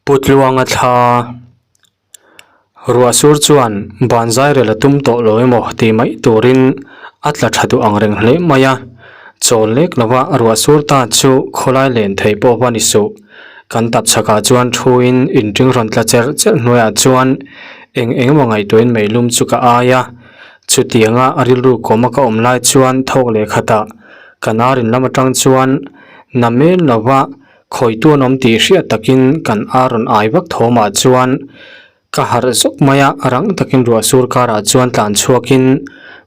Pu Tluanga thla ruah sur chuan ban zai rel a tum tawh lo emaw tih mai turin a tla tha duh ang reng hle mai a. Chawl lek lova ruah sur ta chu khawlai len theih pawh va ni suh. Kan tap chhakah chuan thuin inring rawn tla cherh cherh hnuaiah chuan eng eng emaw ngaihtuahin meilum chu ka ai a. Chutianga a rilru kawma ka awm lai chuan thawk leh khatah kan arin lam atang chuan na mel lova Khawitu an awm tih hriat takin kan ar rawn ai vak thawmah chuan ka harh zawk mai a, rang takin ruah sur karah chuan tlan chhuakin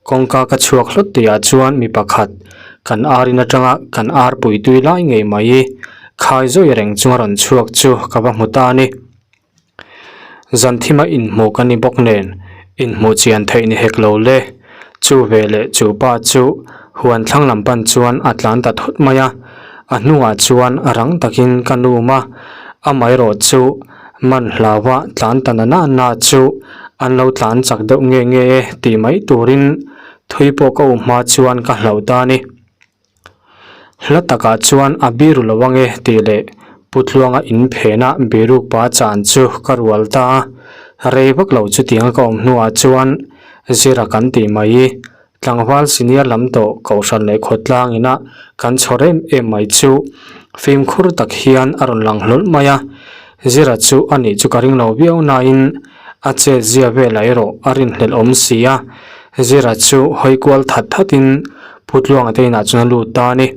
kawngka ka chhuak hlawt tihah chuan mi pakhat kan ar in atanga kan ar pui tui lai ngei mai khai zawi reng chunga rawn chhuak chu ka va hmu ta a ni. Zan thima inhmuh ka ni bawk nen inhmuh chian theih ni hek lo le. Chu ve leh chu pa chu huan thlang lam pan chuan a tlan ta thut mai a, a hnungah chuan rang takin ka num a, amaherawh chu man hlauha tlan ta na na na chu an lo tlan chak deuh nge nge e tih mai turin thui pawh ka um hma chuan ka hlauh ta a ni. Hla takah chuan a biru lo ange tih leh Pu Tluanga in phena biruk pa chan chu ka rual ta a, rei vak lo chutianga ka awm hnuah chuan Zira kan tih mai i, tlangval senior lam tawh Kohhran leh khawtlang ina kan chhawr em em mai chu fimkhur tak hian a rawn lang hlawl mai a, Zira chu a nih chu ka ring lo viau nain a chet zia velah erawh a rinhlelh awm si a, Zira chu hawi kual that thatin Pu Tluanga te inah chuan a lut ta a ni.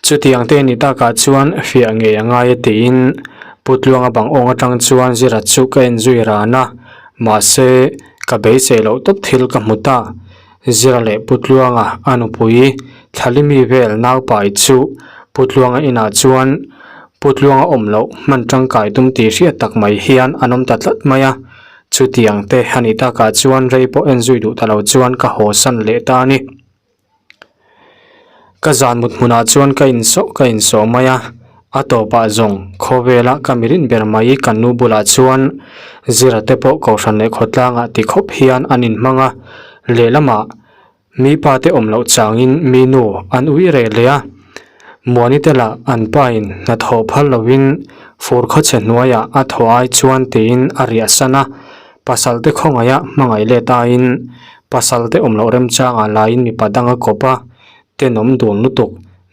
Chutiang te ni takah chuan fiah ngei a ngai a tiin Pu Tluanga bang awng atang chuan Zira chu ka en zui ran a, mahse ka beisei loh tawp thil ka hmu ta. Zira leh Pu Tluanga a nupui Thlalimi vel naupai chu Pu Tluanga inah chuan Pu Tluanga awm loh hman tangkai tum tih hriat tak mai hian an awm ta tlat mai a. Chutiang te a nih takah chuan rei pawh en zui duh ta lo chuan ka haw san leh ta a ni. Ka zan mut hmunah chuan ka insawh ka insawh mai a, a tawpah zawng khawvela ka mirin ber mai kan nu bulah chuan Zira te pawh Kohhran leh khawtlangah ti khawp hian an inhmang a, lehlamah Mi pa te awm loh changin mi nu an ui reh leh a, Muani te lah an pa in hnathawh phal lovin fur khawchhe hnuaiah a thaw ai chuan tiin a riah san a, pasal te khawngaih a hmangaih let aiin pasal te awm loh remchangah laiin mipa dang a kawp a, tenawm dun lutuk,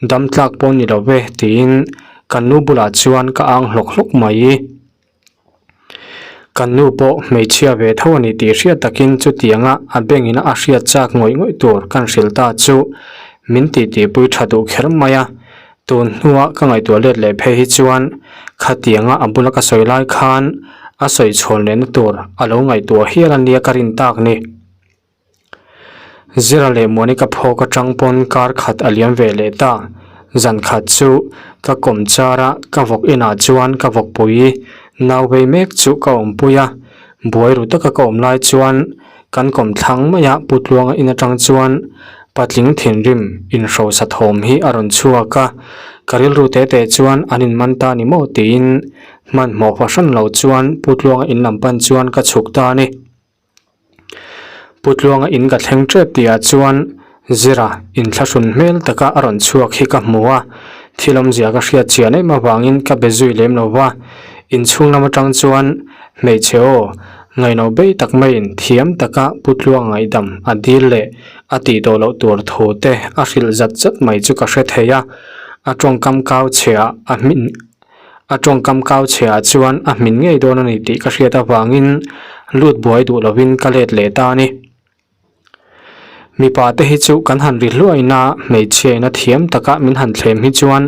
dam tlak pawh ni lo ve tiin kan nu bulah chuan ka ang hlawk hlawk mai. Kan nu pawh hmeichhia ve tho a ni tih hriat takin chutianga a bengin a hriat chak ngawih ngawih tur kan hrilh ta chu min titipui tha duh kher mai a. Tun hnua ka ngaihtuah let leh phei hi chuan khatianga a bula ka sawi lai khan a sawi chhawn lehna tur a lo ngaihtuah hial a nia ka rin tak ni. Zira leh Monica phawk atang pawn kar khat a liam ve leh ta. Zan khat chu ka kawm char a, ka vawk inah chuan ka vawkpui nau vei mek chu ka awmpui a. Buai ru taka ka awm lai chuan kan kawm thlang mai a, Pu Tluanga in atang chuan patling thinrim inhrosa thawm hi a rawn chhuak a. Ka rilru te te chuan an inman ta ni maw tiin hmanhmawh fahran lo chuan Pu Tluanga in lam pan chuan ka chhuk ta a ni. Pu Tluanga in ka thleng tep tihah chuan Zira inthlahrun hmel taka a rawn chhuak hi ka hmu a, thil awmzia ka hriat chian em avangin ka be zui lem lo va, inchhung lam atang chuan hmeichhe aw ngaihno bei tak maiin thiam taka Pu Tluanga ngaihdam a dil leh a tih tawh loh tur thu te a hrilh zat zat mai chu ka hre thei a, a tawngkam kau chheah a hmin. A tawngkam kau chheah chuan a hmin ngei dawn a ni tih ka hriat avangin lut buai duh lovin ka let leh ta a ni. Mipa te hi chu kan han ri hluaina hmeichhia ina thiam taka min han thlem hi chuan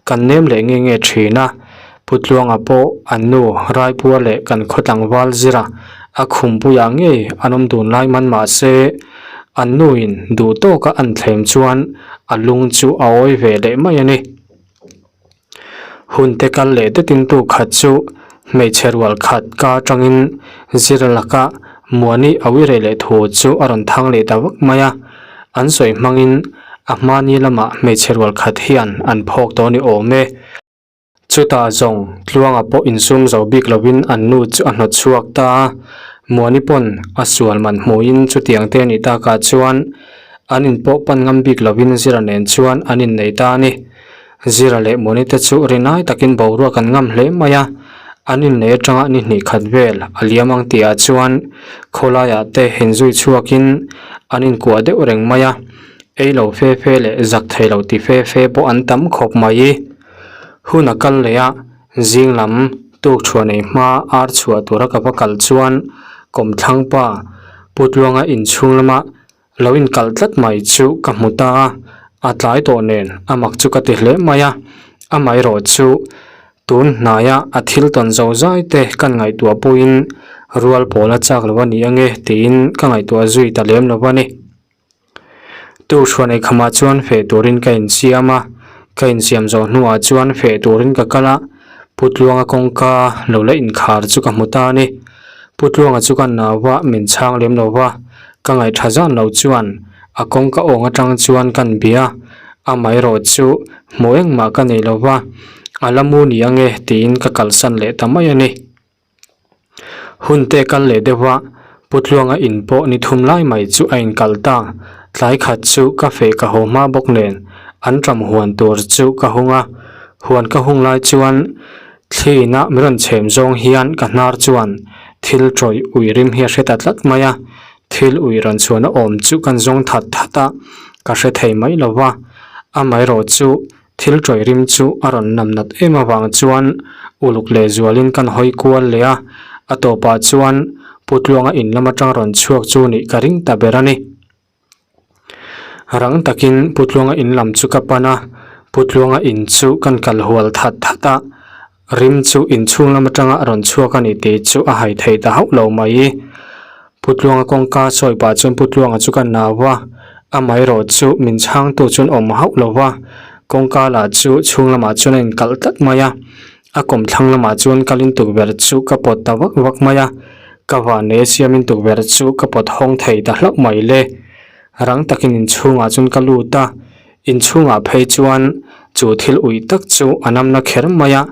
kan nem leh nge nge thin a. Pu Tluanga pawh an nu Raipua leh kan khaw tlangval zira a khumpuiah ngei an awm dun lai man mah se an nuin duh tawka an thlem chuan a lung chu a awi ve leh mai a ni. Hun te kal leh detin tu khat chu hmeichhe rual khat ka atangin zir laka Muani a uirei leh thu chu a rawn thang leh ta vak mai a, an sawi hmangin a hmani lamah hmeichhe rual khat hian an phawk tawh a ni awm e. Chutah zawng Tluanga pawh insum zo bik lovin an nu chu a hnawt chhuak ta a, Muani pawn a sual man hmuhin chutiang te a nih takah chuan an inpawh pan ngam bik lovin Zira nen chuan an innei ta a ni. Zira leh Muani te chu rinai takin boruak an ngam hle mai a, an inneih atanga ni hnih khat vel a liam ang tihah chuan khawlaiah te inzui chhuakin an inkuah deuh reng mai a, ei lo fe fe leh zak thei lo ti fe fe pawh an tam khawp mai. Hun a kal leh a, zing lam tuk chhuah nei hma ar chhuah tura ka va kal chuan kawmthlang pa Putluanga inchhung lama Lo inkalh tlat mai chu ka hmu ta a, a tlai tawh nen a mak chu ka ti hle mai a, amaherawh chu tun hnaia a thil tawn zo zai te kan ngaihtuah pawhin rual pawl a chak lo a ni ange tiin ka ngaihtuah zui ta lem lo a ni. Tukhruan eikhamah chuan feh turin ka insiam a, ka insiam zawh hnuah chuan feh turin ka kal a, Putluanga kawngka lo la inkhar chu ka hmu ta a ni. Putluanga chu ka nau a, min chhang lem lo va, ka ngaihṭha zan lo chuan a kawngka awng aṭang chuan kan bia a, amaherawh chu hmuh engmah ka nei lo va, a la mu ni ange tiin ka kalsan leh ta mai a ni. Hun te kal leh deuh a, Putluanga in pawh ni thum lai mai chu a inkal ta, tlai khat chu ka feh ka haw hma bawk nen an ṭam huan tur chu ka hung a, huan ka hung lai chuan Thliina min rawn chhem zawng hian ka hnar chuan thil tawih ui rim hi a hre ta tlat mai a, thil ui rawn chhuahna awm chu kan zawng that that a, ka hre thei mai lo va, amaherawh chu thil tawih rim chu a rawn nam nat em avang chuan uluk leh zualin kan hawi kual leh a, a tawpah chuan Putluanga in lam atang rawn chhuak chu nih ka ring ta ber a ni. Rang takin Putluanga in lam chu ka pan a, Putluanga in chu kan kal hual that that a, rim chu inchhung lam atanga rawn chhuak a ni tih chu a hai thei ta hauh lo mai. Putluanga kawngka sawi pah chuan Putluanga chu ka nau a, amaherawh chu min chhangtu chuan awm hauh lo va, kawngka lah chu chhung lamah chuan a inkalh tlat mai a. A kawmthlang lamah chuan kalin tukverh chu ka pawt ta vak vak mai a, ka vannei a siamin tukverh chu ka pawt hawng thei ta hlauh mai le. Rang takin inchhungah chuan ka lut a, inchhungah phei chuan chu thil uih tak chu a namna kher mai a.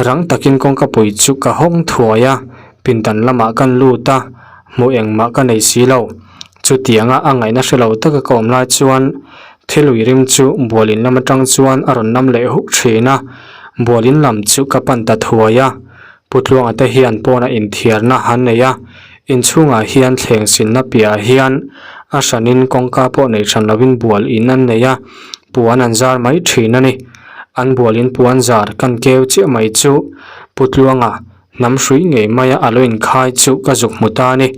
Rang takin kawngka pui chu ka hawng thuai a, pindan lamah kan lut a, hmuh engmah ka nei si lo. Chutianga a ngaihna hre lo taka ka awm lai chuan thil ui rim chu bualin lam atang chuan a rawn nam leh huk thin a, bualin lam chu ka pan ta thuai a. Putluanga te hian pawnah inthiarna an nei a, inchhungah hian thleng sinna piahah hian a hranin kawngka pawh nei hran lovin bual in an nei a, puan an zar mai thin a ni. An bualin puan zar kan keu chiah mai chu Putluanga hnam hrui ngei maia a lo inkhai chu ka zuk hmu ta a ni.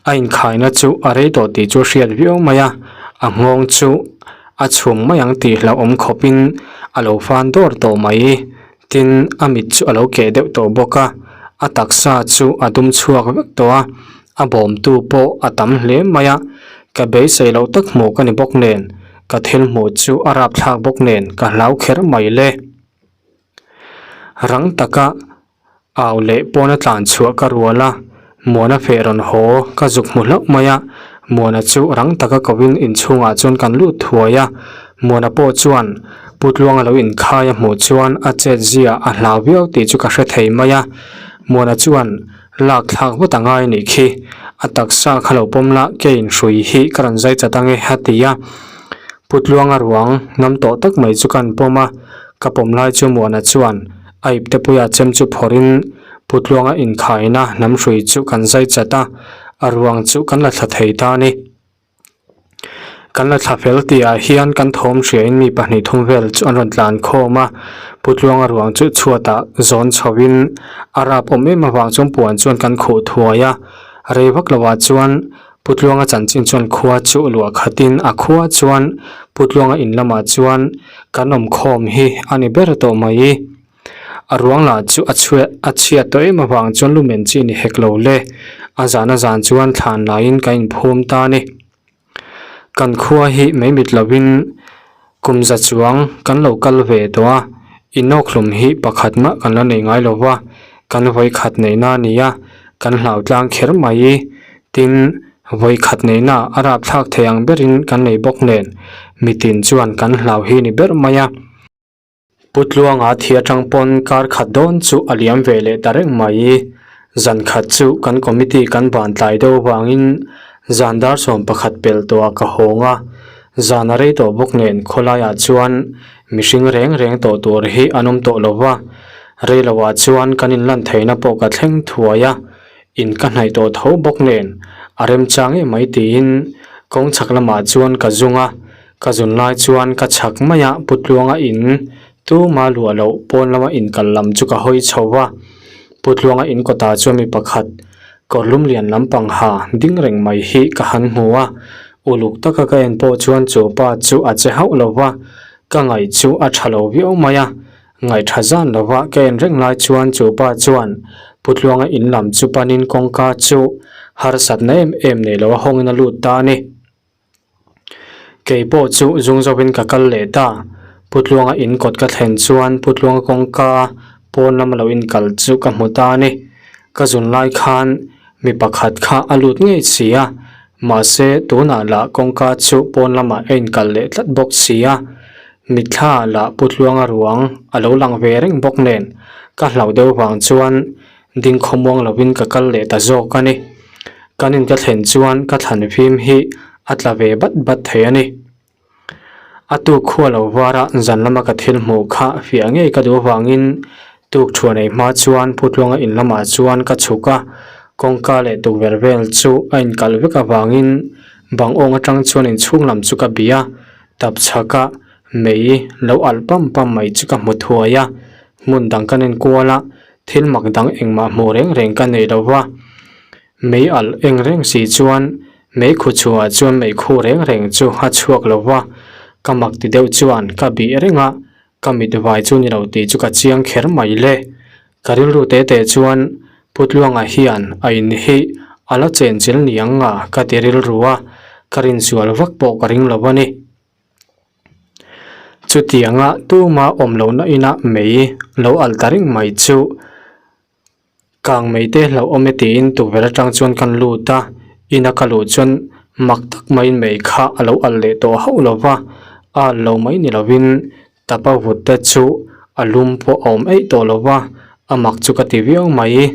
A inkhaina chu a rei tawh tih chu a hriat viau mai a, a nghawng chu a chhum mai ang tih hlauhawm khawpin a lo fan dawr tawh mai. Tin, a mit chu a lo keh deuh tawh bawk a, a taksa chu a dum chhuak vek tawh a, a bawmtu pawh a tam hle mai a, ka beisei loh tak hmuh ka ni bawk nen, ka thil hmuh chu a rapthlak bawk nen ka hlau kher mai le. Rang taka. Au leh pawna tlan chhuah ka rual a, Muana feh rawn haw ka zuk hmu hlauh mai a, Muana chu rang taka kovin inchhungah chuan kan lut thuai a, Muana pawh chuan Putluanga lo inkhai a hmuh chuan a chet zia a hlau viau tih chu ka hre thei mai a, Muana chuan lak thlak vut a ngai nih khi, a taksa kha lo pawm la ke inhrui hi ka rawn zai chat ange a ti a, Putluanga ruang ngam tawh tak mai chu kan pawm a, ka pawm lai chu Muana chuan A iptepuia chem chu phawrhin Putluanga inkhaina hnam hrui chu kan zai chat a, a ruang chu kan la thla thei ta a ni. Kan la thla fel tihah hian kan thawm hriain mi pahnih thum vel chu an rawn tlan khawm a, Putluanga ruang chu chhuatah zawn chhoin a rap awm em avang chuan puan chuan kan khuh thuai a, rei vak lovah chuan Putluanga chanchin chuan khua chu luah khatin a khua chuan Putluanga in lamah chuan kan awm khawm hi a ni ber tawh mai. A ruang lah chu a chhuah a chhiat tawh em avang chuan lumen chi ni hek lo le. A zan a zan chuan thlan laiin kan inphum ta a ni. Kan khua hi mai mit lovin kum za chuang kan lo kal ve tawh a, inawkhlum hi pakhat mah kan la nei ngai lo va, kan vawikhat neihna a ni a, kan hlau tlang kher mai. Tin, vawikhat neihna a rapthlak thei ang berin kan nei bawk nen, mitin chuan kan hlau hi ni ber mai a. Putluanga thi atang pawn kar khat dawn chu a liam ve leh ta reng mai. Zan khat chu kan committee kan van tlai deuh vangin zan dar 11 pel tawhah ka hawng a. Zan a rei tawh bawk nen khawlaiah chuan mihring reng reng tawh tur hi an awm tawh lo va, rei loah chuan kan inlan theihna pawh ka thleng thuai a, in ka hnaih tawh tho bawk nen a remchang em mai tiin kawng chhak lamah chuan ka zung a, ka zun lai chuan ka chhak mai a Putluanga in tuma luah loh pawn lama inkal lam chu ka hawi chho va, Putluanga in kawtah chuan mi pakhat Kawrlum lian lampang ha ding reng mai hi ka han hmu a, uluk taka ka en pawh chuan chu pa chu a che hauh lo va, ka ngaih chu a tha lo viau mai a. Ngaih tha zan lo va ka en reng lai chuan chu pa chuan Putluanga in lam chu panin kawngka chu harsatna em em nei lo a hawngin a lut ta a ni. Kei pawh chu zung zawkin ka kal leh ta. Pu Tluanga in kawt ka thlen chuan Pu Tluanga kawngka pawn lama lo inkal chu ka hmu ta a ni. Ka zun lai khan mi pakhat kha a lut ngei si a, mahse tunah lah kawngka chu pawn lamah a inkal leh tlat bawk si a. Mitthla lah Pu Tluanga ruang a lo lang ve reng bawk nen ka hlauh deuh vang chuan Ding khawmuang lovin ka kal leh ta zawk a ni. Kan in ka thlen chuan ka thlan fim hi a tla ve bat bat thei a ni. A tuk khua lo vara zan lama ka thil hmuh kha fiah ngei ka duh avangin tuk thuan ei hma chuan Putluanga in lamah chuan ka chhuk a, kawngka leh tukverh vel chu a inkalh vek avangin bang awng atang chuan inchhung lam chu ka bih a, tap chhaka mei lo alh pam pam mai chu ka hmu thuai a, hmun dang kan enkual a, Thil mak dang engmah hmuh reng reng ka nei lo va, mei alh eng reng si chuan mei khu chhuah chuan mei khu reng reng chu a chhuak lo va, ka mak ti deuh chuan ka bih reng a, ka mit vai chu ni lo tih chu ka chiang kher mai le. Ka rilru te te chuan Putluanga hian a in hi a la chenchil niang nga ka ti rilru a, ka rinsual vak pawh ka ring lo a ni. Chutianga tuma awm lohna inah mei lo alh ta reng mai chu kang mei te hlauh awm e tiin tukverh atang chuan kan lut a, ina ka luh chuan mak tak maiin mei kha a lo alh leh tawh hauh lo va, a alh lo mai ni lovin tapa vut te chu a lum pawh a awm eih tawh lo va, a mak chu ka ti viau mai.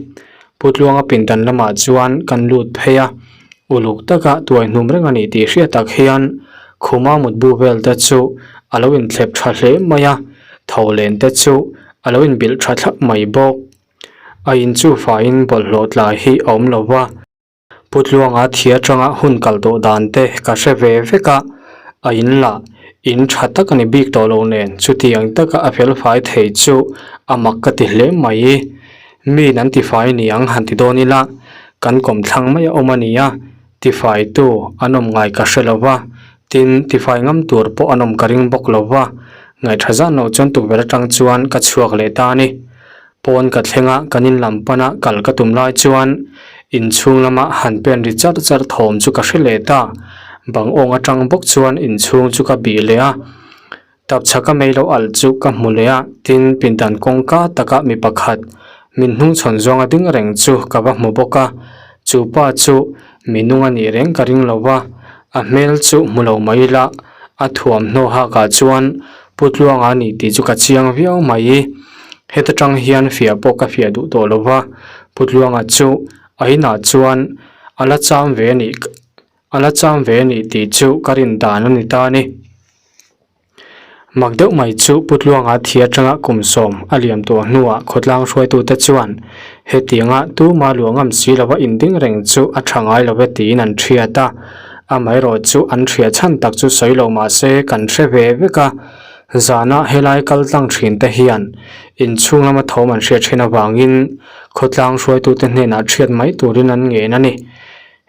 Putluanga pindan lamah chuan kan lut phei a. Uluk taka tuai hnum reng a ni tih hriat tak hian khuma mutbu vel te chu a lo inthlep tha hle mai a, tho len te chu a lo inbilh tha thlap mai bawk. A in chu faiin bawlhhlawh tlai hi a awm lo va. Putluanga thi atanga hun kal tawh dan te ka hre ve vek a, a in lah in tha tak a ni bik tawh lo nen chutiang taka a felfai thei chu a mak ka ti hle mai. Miin an tifai niang han ti dawn ila, kan kawmthlang mai a awm a nia, tifaitu an awm ngai ka hre lo va, tin, tifai ngam tur pawh an awm ka ring bawk lo va, ngaihṭha zan lo chuan tukverh aṭang chuan ka chhuak leh ta a ni. Pawn ka thleng a, kan in lam pana kal ka tum lai chuan inchhung lama han pen ri char char thawm chu ka hre leh ta, bang awng aṭang bawk chuan inchhung chu ka bih leh a. Tapchhaka mei lo alh chu ka hmu leh a, tin pindan kawngka taka mi pakhat min hnungchhawn zawnga ding reng chu ka va hmu bawk a, chu pa chu mi nung a nih reng ka ring lo va, a hmel chu hmu lo mai ila a thuamhnaw hakah chuan Pu Tluanga a ni tih chu ka chiang viau mai. Heta tang hian fiah pawh ka fiah duh tawh lo va, Pu Tluanga chu a inah chuan a la cham ve a nih A la cham ve a nih tih chu ka rin dan a ni ta a ni. Mak deuh mai chu Putluanga thi atanga kum sawm a liam tawh hnuah khawtlang hruaitute chuan hetianga tuma luah ngam si lova inding reng chu a tha ngai lo ve tiin an hriat a. Amaherawh chu an hriat chhan tak chu sawi lo mah se kan hre ve vek a, zana helai kal tlang thin te hian inchhung lama thawm an hriat thin avangin khawtlang hruaitute hnenah hriat mai turin an ngen a ni.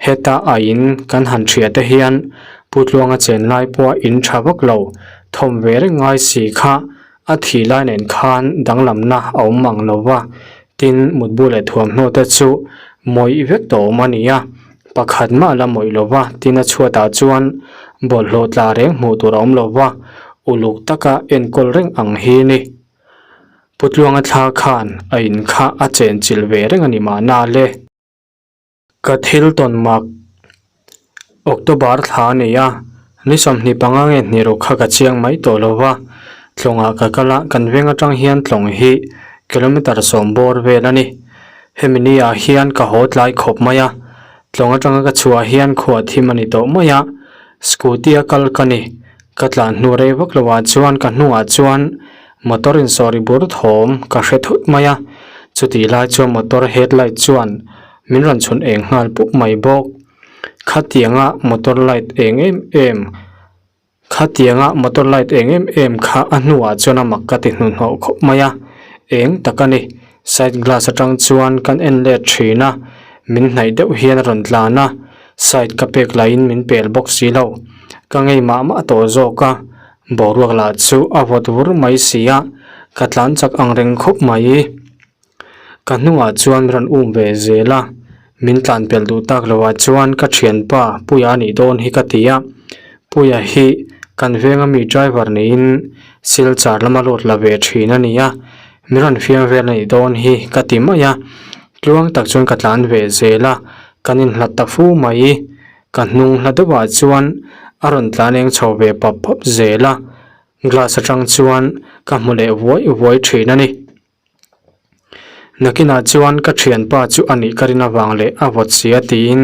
Heta a in kan han hria te hian Pu Tluanga chen lai pawha in tha vak lo thawm ve reng ngai si kha a thih lai nen khan danglamna a awm mang lo va, tin mutbu leh thuamhnaw te chu mawih vek tawh awm a ni a, pakhat mah la mawih lo va, tin a chhuatah chuan bawlhhlawh tla reng hmuh tur a awm lo va, uluk taka enkawl reng ang hi ni. Pu Tluanga thla khan a in kha a chenchilh ve reng a ni mahna le. Ka thil tawn mak October thla a ni a, ni 25 nge hnih ruk kha ka chiang mai tawh lo va, tlawngah ka kal a, kan veng atang hian tlawng hi kilometre sawm bawr vel a ni. Hemi ni ah hian ka haw tlai khawp mai a, tlawng atanga ka chhuah hian khua thim a ni tawh mai a, scooty a kal ka ni. Ka tlan hnu rei vak lo ah chuan ka hnungah chuan motor in sawri bur thawm ka hre thut mai a, chutih lai chuan motor headlight chuan min rawn chhun eng nghal pup mai bawk. Khatianga motor light eng em em Khatianga motor light eng em em kha a hnuah chuan a mak ka ti hnuhnawh khawp mai a, eng tak a ni. Side glass atang chuan kan en let thin a, min hnaih deuh hian a rawn tlan a, side ka pek laiin min pel bawk si lo. Ka ngei mah mah tawh zawk a, boruak lah chu a vawt vur mai si a, ka tlan chak ang reng khawp mai. Ka hnungah chuan min rawn um ve zel a, min tlan pelh duh tak loh ah chuan ka thianpa Puia a nih dawn hi ka ti a, Puia hi kan venga mi driver niin Silchar lama load la ve thin a ni a, min rawn fiam vel a nih dawn hi ka ti mai a, tluang tak chuan ka tlan ve zel a, kan inhlat ta fu mai, ka hnung hla deuh ah chuan a rawn tlan eng chho ve pap pap zel a, glass atang chuan ka hmu leh vuai vuai thin a ni. Nakinah chuan ka thianpa chu a nih ka rin avang leh a vawt si a tiin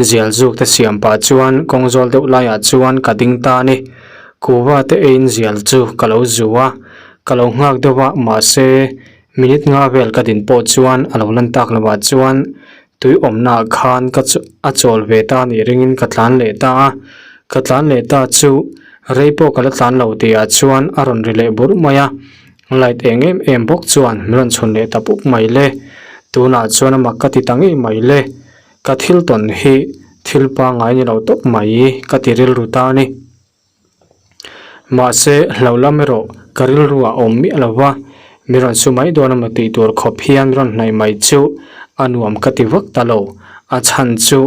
zial zuk te siam pah chuan kawng zawl deuh laiah chuan ka ding ta a ni. Kuhva te eiin zial chu ka lo zu a, ka lo nghak deuh a mahse minute nga vel ka din pawh chuan a lo lan tak lovah chuan tui awmnaah khan ka a chawl ve ta nih ringin ka tlan leh ta a, ka tlan leh ta chu rei pawh ka la tlan lo tihah chuan a rawn ri leh burh mai a. Light eng em em bawk chuan min rawn chhun leh ta pup mai le. Tunah chuan a mak ka ti ta ngei mai le. Ka thil tawn hi thil pangngai ni lo tawp mai ka ti rilru ta a ni. Mahse hlo lam erawh ka rilru ah awm miah lo va, min rawn su mai dawn emaw tih tur khawp hian rawn hnaih mai chu a nuam ka ti vak ta lo. A chhan chu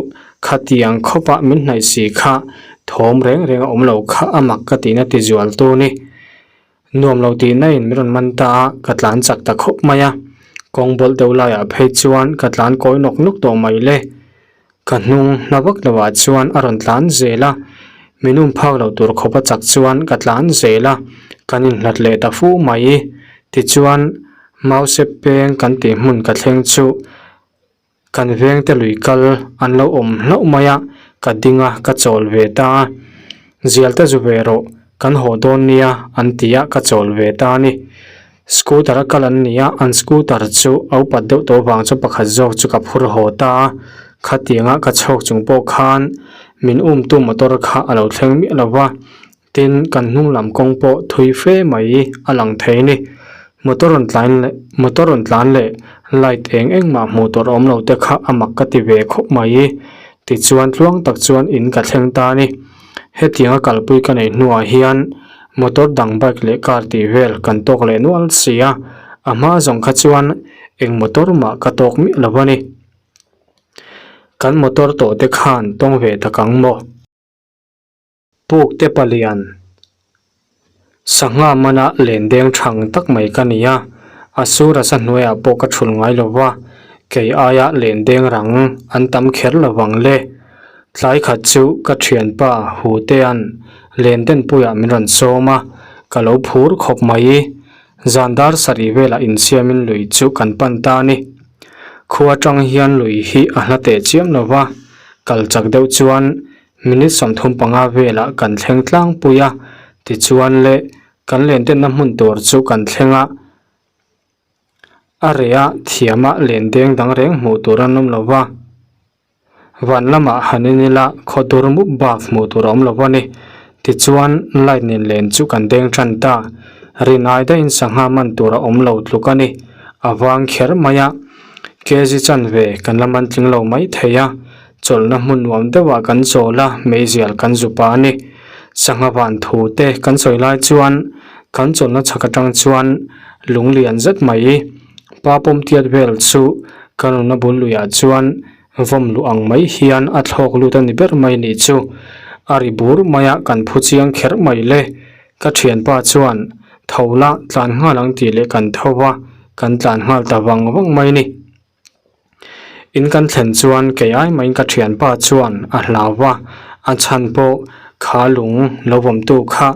khatiang khawpah min hnaih si kha thawm reng reng a awm lo kha a mak ka tihna ti zual tu ni. Nuam lo tih na in min rawn man ta a, ka tlan chak ta khawp mai a. Kawng bawlh deuh laiah phei chuan ka tlan kawi nawk nawk tawh mai le. Ka hnung hla vak lo ah chuan a rawn tlan zel a, min um phak lo tur khawp a chak chuan ka tlan zel a, kan inhlat leh ta fu mai. Tichuan, Mausep peng kan tih hmun ka thleng chu Kan vengte lui kal an lo awm hlauh mai a, ka ding a, ka chawl ve ta a. Zialte zu ve rawh, kan haw dawn nia an ti a, ka chawl ve ta a ni. Scooter a kal an ni a, an scooter chu a upat deuh tawh vang chu pakhat zawk chu ka phur haw ta a. Khatianga ka chhawk chung pawh khan min umtu motor kha a lo thleng miah lo va. Tin, kan hnung lam kawng pawh thui fe mai a lang thei a ni. Motor rawn tlan leh motor rawn tlan leh light eng eng mah hmuh tur a awm lo te kha a mak ka ti ve khawp mai. Tichuan tluang tak chuan in ka thleng ta a ni. Hetiang a kalpui ka neih hnuah hian motor dang bike leh car tih vel kan tawk leh nual si a, a hma zawng kha chuan eng motor mah ka tawk miah lo a ni. Kan motor tawh te khan tawng ve tak ang maw? Puk te palian sangha mana len deng thang tak mai ka ni a, a sur a sa hnuaiah pawh ka thul ngai lo va, kei aia len deng rang an tam kher lo vang le. Tlai khat chu ka thianpa Hutea'n len den puiah min rawn sawm a, ka lo phur khawp mai. Zan dar sarih velah insiamin lui chu kan pan ta a ni. Khua atang hian lui hi a hla teh chiam lo va, kal chak deuh chuan Minute 35 velah kan thleng tlangpui a, tichuan le kan lendenna hmun tur chu kan thleng a, a reh a thiama len deng dang reng hmuh tur an awm lo va, van lamah han en ila khaw dur mup bak hmuh tur a awm lo a ni. Tichuan light nen len chu kan deng tan ta, rin ai daihin sangha man tur a awm lo tluk a ni, a vang kher mai a, kg chanve kan la man tling lo mai thei a. Chawlhna hmun nuam deuhah kan chawl a, meizial kan zu pah a ni. Sangha van thu te kan sawi lai chuan kan chawlhna chhak atang chuan lung lian zet mai pa pawm tiat vel chu kan awmna bul luiah chuan vawm luh ang mai hian a thlawk lut a ni ber mai nih chu. A ri bur mai a kan phu chiang kher mai le. Ka thianpa chuan tho la tlan nghal ang tih leh kan tho va, kan tlan nghal ta vang vang mai ni. In kan thlen chuan kei ai maiin ka thianpa chuan a hlau va, a chhan pawh kha lung lo vawmtu kha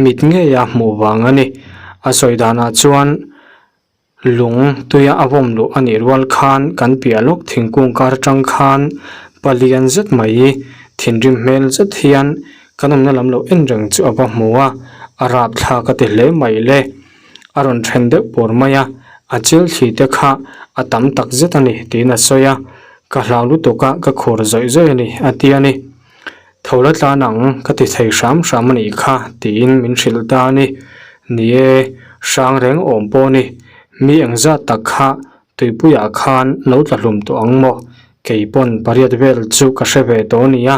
mit ngeia hmuh vang a ni. A sawi danah chuan lung tuia a vawm luh a nih rual khan kan piah lawk thingkung kar atang khan palian zet mai thinrim hmel zet hian. Kan awmna lam lo en reng chu a va hmu a, a rapthlak a ti hle mai le. A rawn then deuh pur mai a, a chil thli te kha a tam tak zet a ni tiin a sawi a, ka hlau lutuk a ka khur zawih zawih a ni a ti a ni. Tho la tlan ang ka ti thei hram hram a nih kha tiin min hrilh ta a ni. Ni e, hrang reng awm pawh a ni, mi engzat tak kha Tuipuiah khan lo tla hlum tawh ang maw? Kei pawn pariat vel chu ka hre ve tawh a nia.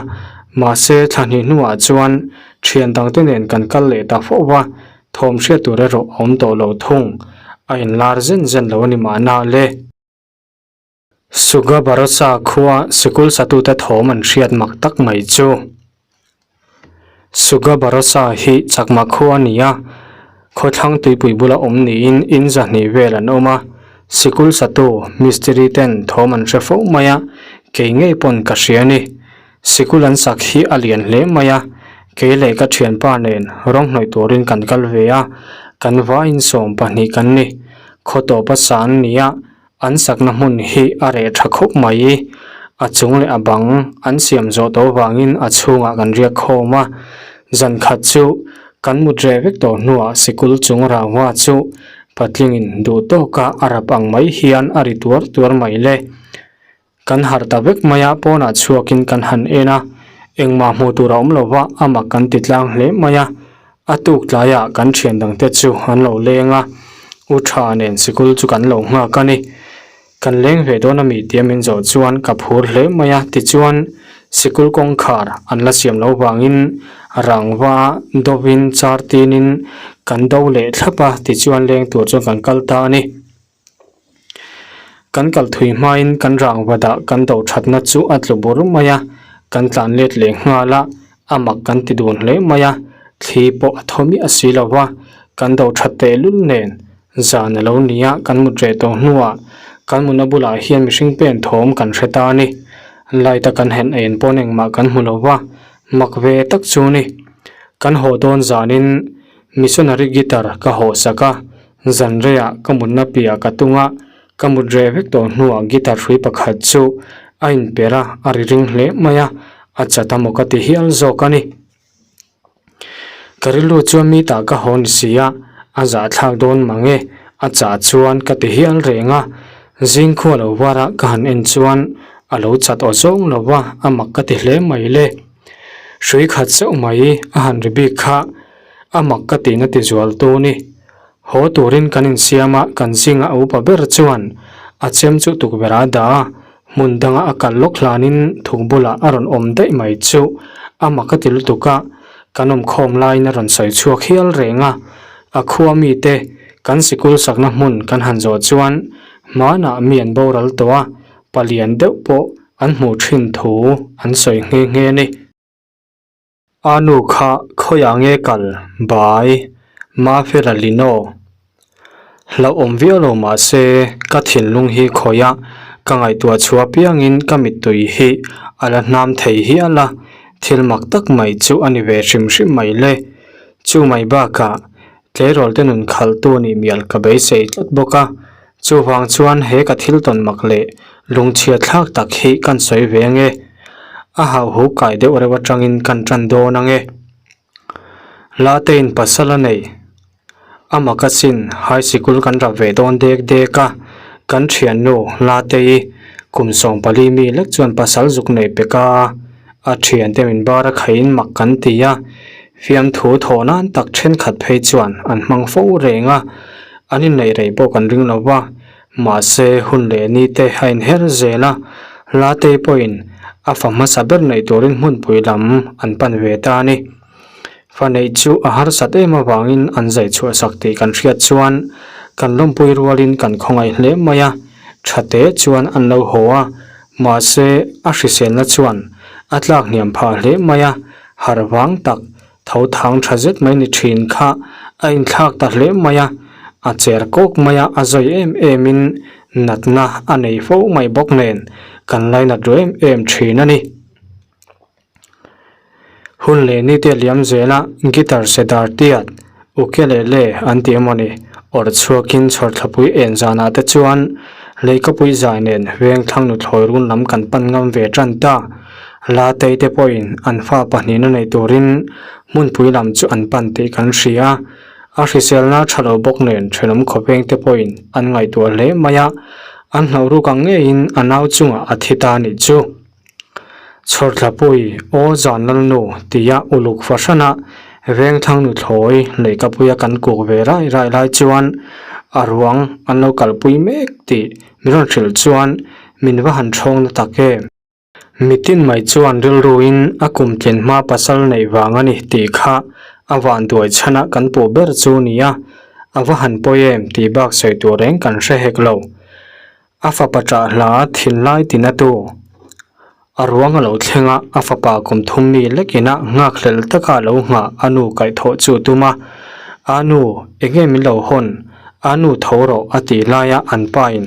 Mahse, thla hnih hnuah chuan thian dangte nen kan kal leh ta fo va, thawm hriat tur erawh a awm tawh lo thung. A inlar zen zen lo a ni mahna le. Suga Barosa khua sikul satute thawm an hriat mak tak mai chu. Suga Barosa hi Chakma khua a ni a, khawthlang tuipui bula awm niin in zahnih vel an awm a, sikul satu mistiri ten thawm an hre fo mai a, kei ngei pawn ka hria a ni. Sikul an sak hi a lian hle mai a, kei leh ka thianpa nen rawng hnawih turin kan kal ve a, kan vaiin 12 kan ni. Khaw tawpa sa an ni a, An sakna hmun hi a reh tha khawp mai. A chung leh a bang an siam zawh tawh vangin a chhungah kan riak khawm a. Zan khat chu kan mut reh vek tawh hnuah sikul chung rangva chu patlingin duh tawka a rap ang mai hian a ri tuar tuar mai le. Kan harh ta vek mai a, pawnah chhuakin kan han en a, engmah hmuh tur a awm lo va, a mak kan ti tlang hle mai a. A tuk tlaiah kan thian dangte chu an lo leng a, U Tha nen sikul chu kan lo nghak a ni. Kan leng ve dawn a mi tia min zawh chuan ka phur hle mai a, tichuan sikul kawngkhar an la siam lo vangin rangva dawin char tinin kan do leh thlap a, tichuan leng tur chuan kan kal ta a ni. Kan kal thui hmain kan rangvadah kan do thatna chu a tlu bur mai a, kan tlan let leh nghal a, a mak kan ti dun hle mai a, thli pawh a thaw miah si lo va, kan do that tehlul nen zan a lo ni a, kan mut reh tawh hnuah kan mutna bulah hian mihring pen thawm kan hre ta a ni. Light a kan hen en pawn engmah kan hmu lo va, mak ve tak chu a ni. Kan haw dawn zanin missionary guitar ka haw sak a, Zan reiah ka mutna piah ka tung a, ka mut reh vek tawh hnuah guitar hrui pakhat chu a inper a, a ri ring hle mai a, a chat a maw ka ti hial zawk a ni. Ka rilru chuan mi tah ka haw ni si a, a zahthlak dawn mang e, a chah chuan ka ti hial reng a, zing khua lo var a ka han en chuan a lo chat aw zawng lo va, a mak ka ti hle mai le. Hrui khat chauh mai a han ri bik kha a mak ka tihna ti zual tu ni. Haw turin kan insiam a, kan zinga a upa ber chuan a chem chu tukverh a dah a, hmun danga a kal lawk hlanin thuk bulah a rawn awm daih mai chu a mak a ti lutuk a, kan awmkhawm laiin a rawn sawi chhuak hial reng a. A khua mite kan sikul sakna hmun kan han zawh chuan hmanah mi an boral tawh a, palian deuh pawh an hmuh thin thu an sawi nghe nghe a ni. A nu kha khawiah nge kal bai Mafela Lino? Hlauhawm viau lo mah se ka thinlung hi khawiah ka ngaihtuah chhuah piangin ka mittui hi a la hnam thei hial a, thil mak tak mai chu a ni ve hrim hrim mai le. Chu mai bakah tleirawl te nun khalhtu nih mial ka beisei tlat bawk a, chuvang chuan he ka thil tawn mak leh lungchhia thlak tak hi kan sawi ve ange. A hauhu kai deuh reuh atangin kan tan dawn ange. Latein pasal a nei. A mak asin high sikul kan rap ve dawn dek dek a, kan thiannu Latei kum 14 mi lek chuan pasal zuk nei pek a, a thiante min bar a khaihin mak kan ti a, Fiamthu thawh nan tak thenkhat phei chuan an hmang fo reng a, an inneih rei pawh kan ring lo va, mahse hun leh ni te a inher zel a, Latei pawhin a fa hmasa ber neih turin hmunpui lam an pan ve ta a ni. Fa neih chu a harsat em avangin an zai chhuah sak tih kan hriat chuan kan lawmpui rualin kan khawngaih hle mai a, tha te chuan an lo haw a, mahse a hriselna chuan a tlak hniam phah hle mai a, Harh vang tak, tho thang tha zet mai ni thin kha a inthlak ta hle mai a, a cher kawk mai a, a zawi em em in natna a nei fo mai bawk nen kan lainat ru em em thin a ni. Hun leh ni te liam zel a, guitar se dar tiat, ukelele an ti emaw ni, awrh chhuakin chhawrthlapui en zanah te chuan leikapui zai nen veng thlang nuthlawi run lam kan pan ngam ve tan ta. Latei te pawhin an fa pahnihna nei turin hmunpui lam chu an pan tih kan hria. A hriselna tha lo bawk nen thenawm khawpeng te pawhin an ngaihtuah hle mai a, an hlauh ruk ang ngeiin a nau chungah a thi ta nih chu. Chhawrthlapui, Aw zan lalnu tia uluk fahrana Vengthlang nuthlawi leihkapuia kan kuk ve rai rai lai chuan a ruang an lo kalpui mek tih min rawn hrilh chuan min va han thawng na tak em. Mitin mai chuan rilruin a kum tlin hma pasal neih vang a ni tih kha a van duai chhana kan puh ber chu nia, a va han pawi em tih bak sawi tur reng kan hre hek lo. A fapa ṭah hla thinlai tinatu a ruang a lo thleng a, a fapa kum thum mi lekin a nghakhlel taka lo nghah a nu kaihthawh chu tum a, A nu, enge min lo hawn? A nu tho rawh a tih laia an pain,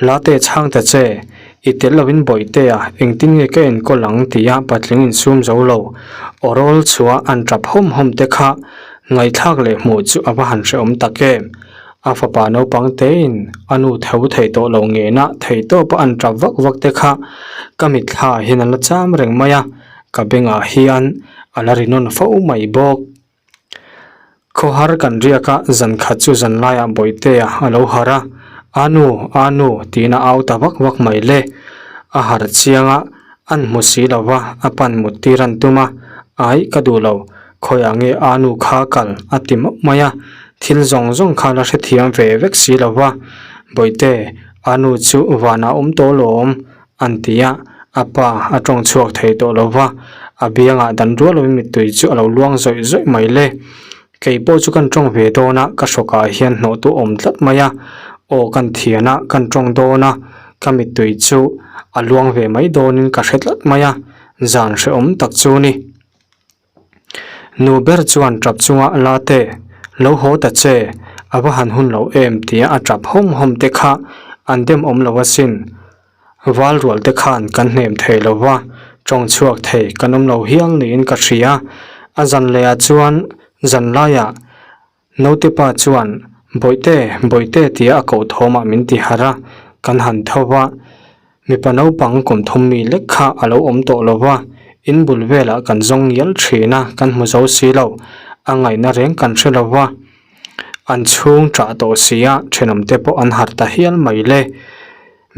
Late chhang ta che, i tel lovin Bawihtea engtin nge ka enkawl ang tia patling insum zo lo aw rawl chhuah an ṭap hawm hawm te kha ngaihthlak leh hmuh chu a va han hrehawm tak em. A fapa naupang tein a nu tho thei tawh lo ngena thei tawpa an tap vak vak te kha ka mitthla ah hian a la cham reng mai a, ka bengah hian a la ri nawn fo mai bawk. Khawhar kan riak a, zan khat chu zan laiah Bawihtea a lo harh a, A nu, a nu tiin a au ta vak vak mai le. A harh chiang a, an hmu si lo va, a pan mut tir an tum a, Aih ka duh lo, Khawiah nge a nu kha kal a ti mauh mai a, thil zawng zawng kha la hrethiam ve vek si lo va, Bawihte, a nu chu vanah awm tawh lawm an ti a, a pa a tawng chhuak thei tawh lo va, a biangah dan rual lovin mittui chu a lo luang zawih zawih mai le. Kei pawh chu kan tawng ve dawn a, ka hrawkah hian hnawhtu awm tlat mai a, aw kan thian a, kan tawng dawn a, ka mittui chu a luang ve mai dawnin ka hre tlat mai a, zan hrehawm tak chu ni. Nu ber chuan tap chunga la te, Lo haw ta che, a va han hun lo em tia a tap hawm hawm te kha an dem awm lo asin. Val rual te khan kan hnem thei lo va, tawng chhuak thei kan awm lo hial niin ka hria. A zan leh ah chuan zan laiah Naute pa chuan, Bawihte, Bawihte tia a koh thawmah min ti harh a, kan han tho va. Mipa naupang kum thum mi lek kha a lo awm tawh lo va, in bul velah kan zawng ngial thin a, kan hmu zo si lo, a ngaihna reng kan hre lo va. An chhung ṭah tawh si a, ṭhenawmte pawh an harh ta hial mai le.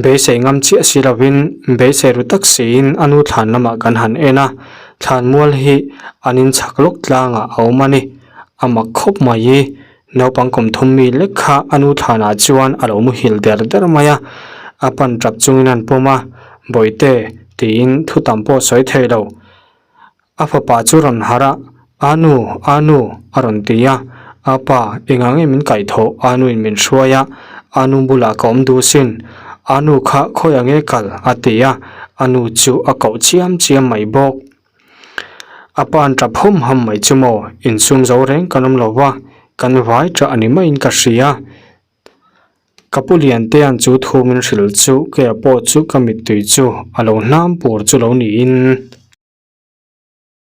Beisei ngam chiah si lovin, beisei ru tak siin a nu thlan lamah kan han en a, thlan mual hi an in chhak lawk tlangah a awm a ni. A mak khawp mai i, naupang kum thum mi lek kha a nu thlanah chuan a lo muhil der der mai a, a pan tap chungin an pawm a, Bawihte, tiin thu tam pawh sawi thei lo. A fapa chu rawn harh a, A nu, a nu, a rawn ti a. A pa, engah nge min kaihthawh? A nuin min hruai a, a nu bulah ka awm duh sin. A nu kha khawiah nge kal? a ti a, a nu chu a koh chiam chiam mai bawk. A pa'n tap hawm hawm mai chu maw, insum zo reng kan awm lo va, kan vai tah a ni maiin ka hria. Ka pu Liantea'n chu thu min hrilh chu keia pawh chu ka mittui chu a lo hnam pur chu lo niin.